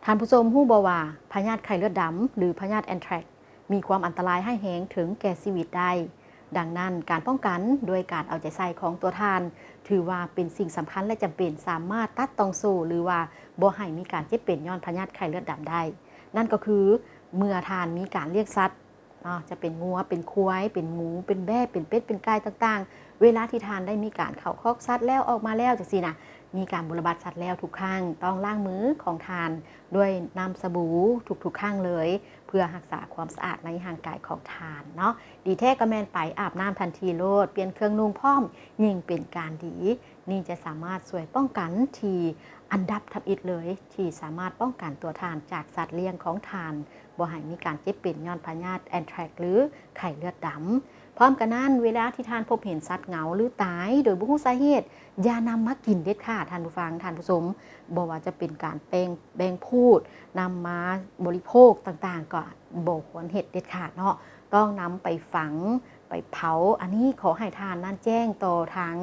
ທ່ານຜູ້ຊົມຮູ້ບໍ່ວ່າ ພະຍາດໄຂ້ເລືອດດຳ ຫຼື ພະຍາດແອັນແທຣັກ ມີຄວາມອັນຕະລາຍຮ້າຍແຮງເຖິງແກ່ຊີວິດໄດ້. ດັ່ງນັ້ນ, ການປ້ອງກັນດ້ວຍການເອົາໃຈໃສ່ຂອງຕົວທ່ານ ຖືວ່າເປັນສິ່ງສຳຄັນ ແລະ ຈຳເປັນ, ສາມາດຕັດຕ່ອງໂສ້ ຫຼືວ່າບໍ່ໃຫ້ມີການເຈັບເປັນຍ້ອນພະຍາດໄຂ້ເລືອດດຳໄດ້. ນັ້ນກໍຄື ເມື່ອທ່ານມີການລ້ຽງສັດເນາະ, ຈະເປັນງົວ, ເປັນຄວາຍ, ເປັນໝູ, ເປັນແບ້, ເປັນເປັດ, ເປັນໄກ່ຕ່າງໆ, ເວລາທີ່ທ່ານໄດ້ມີການເຂົ້າຄອກສັດແລ້ວອອກມາແລ້ວ ຈັ່ງຊີ້ນະ, ມີການບົວລະບັດສັດແລ້ວທຸກຄັ້ງ ຕ້ອງລ້າງມືຂອງທ່ານດ້ວຍນ້ຳສະບູທຸກໆຄັ້ງເລີຍ ເພື່ອຮັກສາຄວາມສະອາດໃນຮ່າງກາຍຂອງທ່ານເນາະ. ດີແທ້ກໍແມ່ນໄປອາບນ້ຳທັນທີໂລດ, ປ່ຽນເຄື່ອງນຸ່ງພ້ອມ, ຍິ່ງເປັນການດີ. ນີ້ຈະສາມາດຊ່ວຍປ້ອງກັນທີ່ອັນດັບທຳອິດເລີຍ ທີ່ສາມາດປ້ອງກັນຕົວທ່ານຈາກສັດລ້ຽງຂອງທ່ານ ບໍ່ໃຫ້ມີການເຈັບເປັນຍ້ອນພະຍາດແອັນແທຣັກ ຫຼື ໄຂ້ເລືອດດຳ. ພ້ອມກັນນັ້ນ, ເວລາທີ່ທ່ານພົບເຫັນສັດເຫງົາ ຫຼື ຕາຍໂດຍບໍ່ຮູ້ສາເຫດ, ຢ່ານຳມາກິນເດັດຂາດ, ທ່ານຜູ້ຟັງ, ທ່ານຜູ້ຊົມ. ບໍ່ວ່າຈະເປັນການແປງ, ແບ່ງພູດ, ນຳມາບໍລິໂພກຕ່າງໆ ກໍບໍ່ຄວນເຮັດເດັດຂາດເນາະ. ຕ້ອງນຳໄປຝັງ, ໄປເຜົາ. ອັນນີ້ຂໍໃຫ້ທ່ານນັ້ນແຈ້ງຕໍ່ທາງ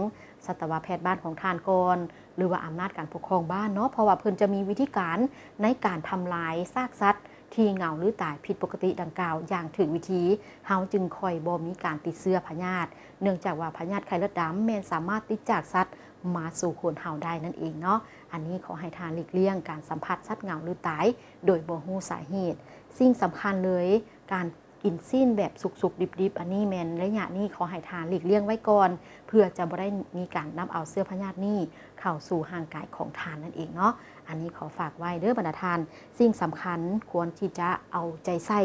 ສັດຕະວະແພດບ້ານຂອງທ່ານກ່ອນ ຫຼືວ່າອຳນາດການປົກຄອງບ້ານເນາະ, ເພາະວ່າເພິ່ນຈະມີວິທີການໃນການທຳລາຍຊາກສັດທີ່ເຫງົາ ຫຼື ຕາຍຜິດປົກກະຕິດັ່ງກ່າວຢ່າງຖືກວິທີ. ເຮົາຈຶ່ງຄ່ອຍບໍ່ມີການຕິດເຊື້ອພະຍາດ, ເນື່ອງຈາກວ່າພະຍາດໄຂ້ເລືອດດຳແມ່ນສາມາດຕິດຈາກສັດມາສູ່ຄົນເຮົາໄດ້ນັ້ນເອງເນາະ. ອັນນີ້ຂໍໃຫ້ທ່ານຫຼີກລ່ຽງການສຳຜັດສັດເຫງົາ ຫຼື ຕາຍໂດຍບໍ່ຮູ້ສາເຫດ. ສິ່ງສຳຄັນເລີຍ, ການ ກິນຊີ້ນແບບສຸກໆດິບໆ, ອັນນີ້ແມ່ນໄລຍະນີ້ຂໍໃຫ້ທ່ານຫຼີກລ່ຽງໄວ້ກ່ອນ ເພື່ອຈະບໍ່ໄດ້ມີການນຳເອົາເຊື້ອພະຍາດນີ້ເຂົ້າສູ່ຮ່າງກາຍຂອງທ່ານນັ້ນເອງເນາະ. ອັນນີ້ຂໍຝາກໄວ້ເດີບັນດາທ່ານ, ສິ່ງສຳຄັນຄວນທີ່ຈະເອົາໃຈໃສ່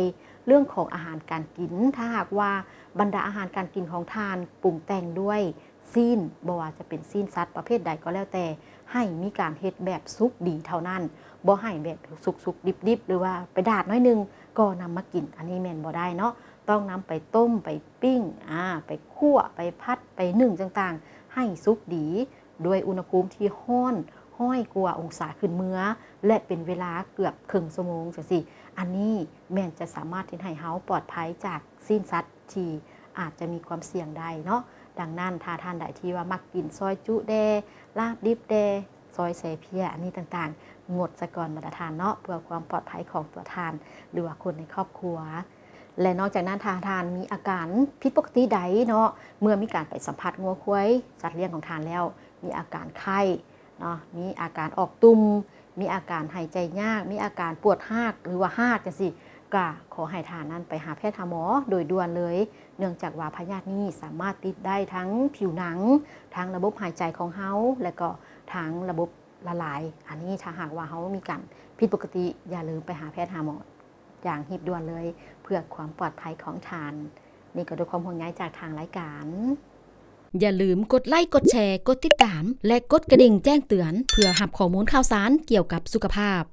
ເລື່ອງຂອງອາຫານການກິນ. ຖ້າຫາກວ່າບັນດາອາຫານການກິນຂອງທ່ານປຸງແຕ່ງດ້ວຍ ຊີ້ນ, ບໍ່ວ່າຈະເປັນຊີ້ນສັດປະເພດໃດກໍແລ້ວແຕ່, ໃຫ້ມີການເຮັດແບບສຸກດີເທົ່ານັ້ນ, ບໍ່ໃຫ້ແບບສຸກໆດິບໆ ຫຼືວ່າໄປດາດໜ້ອຍໜຶ່ງກໍນຳມາກິນ, ອັນນີ້ແມ່ນບໍ່ໄດ້ເນາະ. ຕ້ອງນຳໄປຕົ້ມ, ໄປປີ້ງ, ອາ, ໄປຂົ້ວ, ໄປຜັດ, ໄປໜຶ້ງຕ່າງໆ ໃຫ້ສຸກດີ ດ້ວຍອຸນຫະພູມທີ່ຮ້ອນຮ້ອຍກວ່າອົງສາຂຶ້ນເມືອ ແລະ ເປັນເວລາເກືອບເຄິ່ງຊົ່ວໂມງ ຈັ່ງຊີ້. ອັນນີ້ແມ່ນຈະສາມາດເຮັດໃຫ້ເຮົາປອດໄພຈາກຊີ້ນສັດ ທີ່ອາດຈະມີຄວາມສ່ຽງໄດ້ເນາະ. ດັ່ງນັ້ນ, ຖ້າທ່ານໃດທີ່ວ່າມັກກິນຊອຍຈຸແດ່, ລາບດິບແດ່, ຊອຍແຊ່ເພຍ, ອັນນີ້ຕ່າງໆ, ງົດຊະກ່ອນບັນດາທ່ານເນາະ, ເພື່ອຄວາມປອດໄພຂອງຕົວທ່ານ ຫຼືວ່າຄົນໃນຄອບຄົວ. ແລະ ນອກຈາກນັ້ນ, ຖ້າທ່ານມີອາການຜິດປົກກະຕິໃດເນາະ, ເມື່ອມີການໄປສຳຜັດງົວຄວາຍ, ສັດລ້ຽງຂອງທ່ານແລ້ວ, ມີອາການໄຂ້, ເນາະ, ມີອາການອອກຕຸ່ມ, ມີອາການຫາຍໃຈຍາກ, ມີອາການປວດຮາກ ຫຼືວ່າຮາກຈັ່ງຊີ້, ກະຂໍໃຫ້ທ່ານນັ້ນໄປຫາແພດຫາໝໍໂດຍດ່ວນເລີຍ, ເນື່ອງຈາກວ່າພະຍາດນີ້ສາມາດຕິດໄດ້ທັງຜິວໜັງ, ທັງລະບົບຫາຍໃຈຂອງເຮົາ ແລະກໍທັງລະບົບລະລາຍ. ອັນນີ້ຖ້າຫາກວ່າເຮົາມີການຜິດປົກກະຕິ, ຢ່າລືມໄປຫາແພດຫາໝໍ ຢ່າງຮີບດ່ວນເລີຍ ເພື່ອຄວາມປອດໄພຂອງທ່ານ. ນີ້ກໍດ້ວຍຄວາມຫ່ວງໃຍຈາກທາງລາຍການ. ຢ່າລືມກົດໄລ, ກົດແຊ, ກົດຕິດຕາມ ແລະ ກົດກະດິ່ງແຈ້ງເຕືອນ ເພື່ອຮັບຂໍ້ມູນຂ່າວສານກ່ຽວກັບສຸຂະພາບ.